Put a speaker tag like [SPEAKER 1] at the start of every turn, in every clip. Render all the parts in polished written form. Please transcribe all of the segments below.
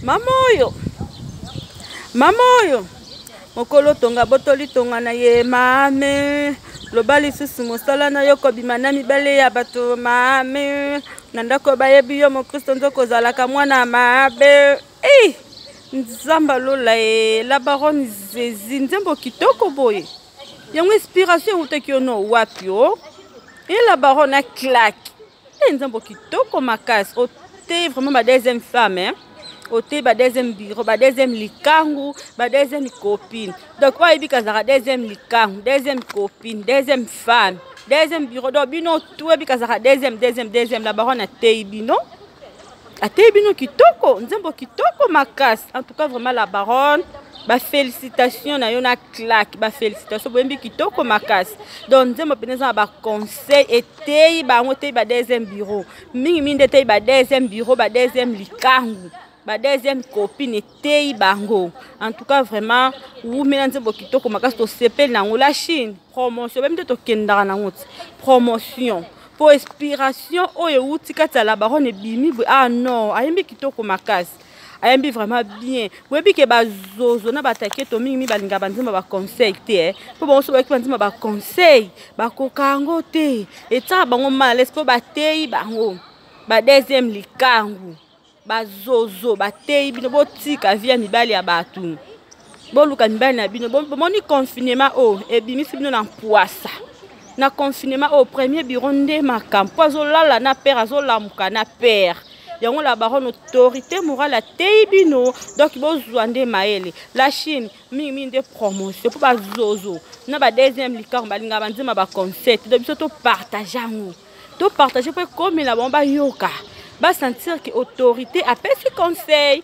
[SPEAKER 1] Mama oyo, mama oyo, mokolo tonga botoli tonga na ye mame. Loba lisusu mosala na yo kobima na mibale ya bato mame. Na ndako bayebi yo mokristo nzoko ozalaka mwana mabe. Eh, Nzambe lola e la baronne Zezi, nzembo kitoko boye. Yango inspiration eutaki yo no wapi o? E la baronne a claque. Eh, nzembo kitoko makasi. Oteyi vraiment ba deuxième femme hein. Oteyi ba deuxième bureau, ba deuxième likangu, ba deuxième copine. Donc oyo ayebi kazalaka deuxième likangu, deuxième copine, deuxième femme, deuxième bureau. Donc bino tout oyebi kazalaka deuxième, deuxième, deuxième. La baronne ateyi bino. Ateyi bino kitoko, nzembo kitoko makasi. En tout cas vraiment la baronne, ba félicitations na yo na claque, ba félicitations boyembi kitoko makasi. Donc nzembo mpenza eza na ba conseil eteyi bango, eteyi ba deuxième bureau. Mingi mingi nde eteyi ba deuxième bureau, ba deuxième likangu, ba deuxième copine eteyi bango. En tout cas vraiment wumela nzembo kitoko makasi, tosepeli nango. La Chine promotion, bemi nde tokendaka nango ti promotion. Po inspiration oyo ewuti kati ya la baronne ebimi boye. Ah non, ayembi kitoko makasi. Ayembi vraiment bien. Boyebi ke bazozo na bataketo mingi mingi balingaka banzembo ba conseil te, eh. Po bango soki bayoki banzembo ba conseil, bakoka yango te. Etiaka bango mal à l'aise po bateyi bango. Ba deuxième likangu. Bazozo bateyi bino, botika vie ya mibali ya bato. Boluka mibali na bino. Bomoni confinement oyo ebimisi bino na mpwasa. Na confinement oyo premier bureau nde makambo. Po azolala na père, azolamuka na père. Yango la baronne autorité morale ateyi bino. Donc bozwa nde mayele. La Chine mingi mingi nde promotion po bazozo na ba deuxième likango balingaka banzema ba concert. Donc biso to partage yango. To partager po ekomela bango bayoka. Ba sentir que autorité apesi conseil.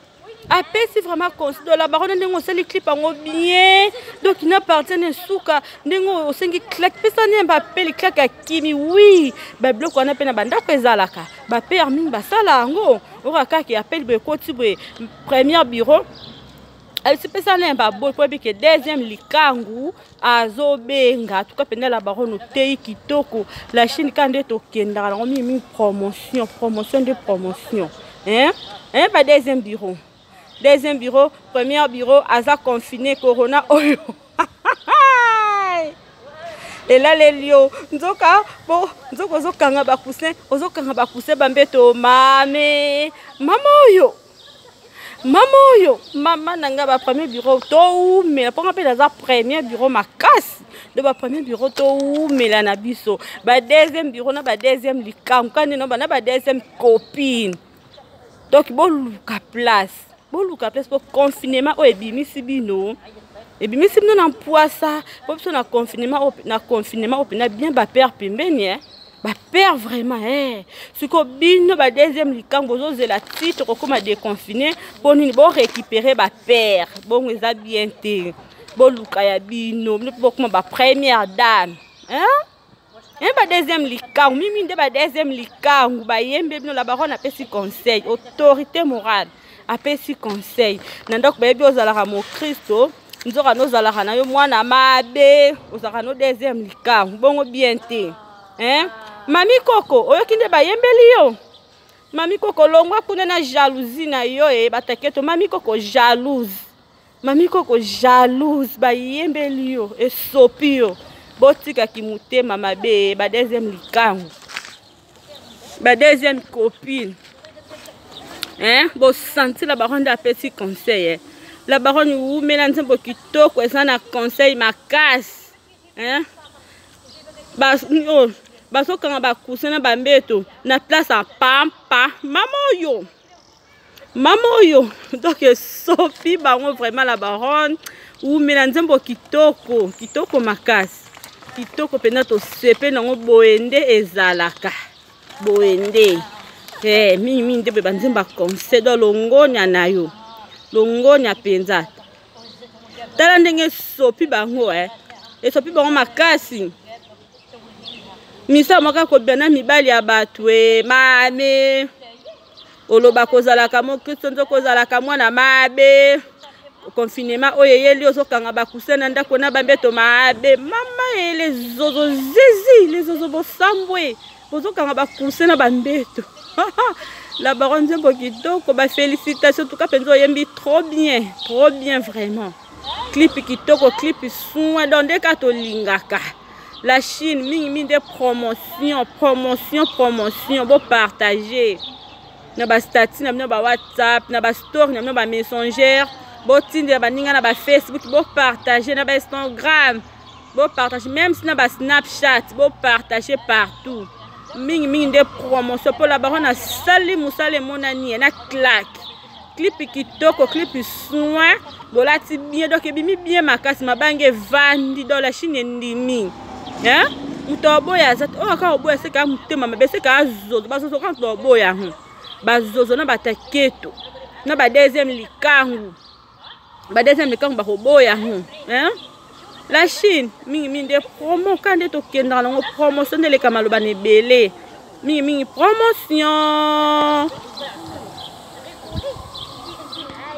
[SPEAKER 1] Apesi vraiment conseil. Donc la baronne ndenge osali clip yango bien. Donc na partie na suka ndenge osengi claque pesa ne ba peli claque akimi. Oui, ba biloko wana pe na bandako ezalaka. Ba père mingi basala yango. Oka kaka appel boye koti boye premier bureau. Ayebisi pesa ne ba boy po ebike deuxième likangu azobenga. En tout cas penda la baronne oteyi kitoko. La Chine ka nde tokendaka nango mingi mingi promotion, promotion de promotion. Hein? Hein, ba deuxième bureau. Deuxième bureau, premier bureau aza confiné corona oyo. Elaleli yo nzoka bo nzoka ozokanga ba coussin, ozokanga ba coussin ba mbeto mame. Mama oyo. Mama oyo, mama na nga ba premier bureau toumela mpo nga mpe naza premier bureau makasi. Donc ba premier bureau toumela na biso. Ba deuxième bureau na ba deuxième likangu kandi no ba na ba deuxième copine. Donc boluka place. Boluka place po confinement oyo ebimisi bino. Ebimisi bino na mpwasa, po biso na confinement oyo, na confinement oyo pena bien ba père pembeni, hein. Ba père vraiment, eh. Siko bino ba deuxième likangu bozozela ti tokokoma déconfiné po nini bo récupérer ba père. Bongo eza bien te. Boluka ya bino, bino bokoma ba première dame, hein? Hein, ba deuxième likangu, mimi nde ba deuxième likangu, ba yembe bino la baronne apesi conseil, autorité morale apesi conseil. Na ndako bayebi ozalaka mokristo, nzoka nozalaka na yo mwana mabe, ozalaka no deuxième likangu, bongo bien te. Hein? Mami Koko, oyoki nde bayembeli yo? Mami Koko longwa kuna na jalousie na yo e bataketo. Mami Koko jalouse. Mami Koko jalouse, bayembeli yo, esopi yo. Botika ki motema mabe, ba deuxième likangu. Ba deuxième copine. Hein? Bo sentir la baronne apesi conseil, hein? La baronne wumela nzembo kitoko eza na conseil makasi. Hein? Ba oh, bazokanga ba coussin na ba mbeto na place ya pampa. Mama oyo. Mama oyo. Donc esopi bango vraiment la baronne. Wumela nzembo kitoko, kitoko makasi. Kitoko pena tosepe nango boye nde ezalaka. Boye nde. Eh, mingi mingi nde boye ba nzembo ya conseil do longonya na yo. Longonya penza. Tala ndenge esopi bango, eh. Esopi bango makasi. Misa moko akobima na mibali ya bato, eh, mame. Oloba kozalaka mokristo nzoko ozalaka mwana mabe. Confinement oyo eyeli ozokanga ba coussin na ndako na bambeto mabe. Mama e les zozo zizi, les zozo bosambwe. Bozokanga ba coussin na bambeto. La baronne nzembo kitoko, ba félicitations en tout cas mpenza oyembi trop bien, trop bien vraiment. Clip kitoko, clip soin donc nde kaka tolingaka. La Chine mingi mingi nde promotion, promotion, promotion, bo partager na ba statut na bino ba WhatsApp, na ba story na bino ba Messenger, botindela baninga na ba Facebook, bo partager na ba Instagram, bo partager même si na ba Snapchat, bo partager partout. Mingi mingi nde promotion mpo la baronne asali mosala emonani ye na claque. Clip kitoko, clip soin, bolati bien donc ebimi bien makasi, mabange evandi donc la Chine endimi. Hein? Moto oboya aza te, oyo kaka oboya seka motema mabe, seka azozo, bazozo kaka moto oboya yango. Bazozo na bataketo, na ba deuxième likangu. Ba deuxième likangu bakoboya yango. Hein? La Chine mingi mingi nde promo ka nde tokendaka nango promotion nde eleka maloba na ebele. Mingi mingi promotion.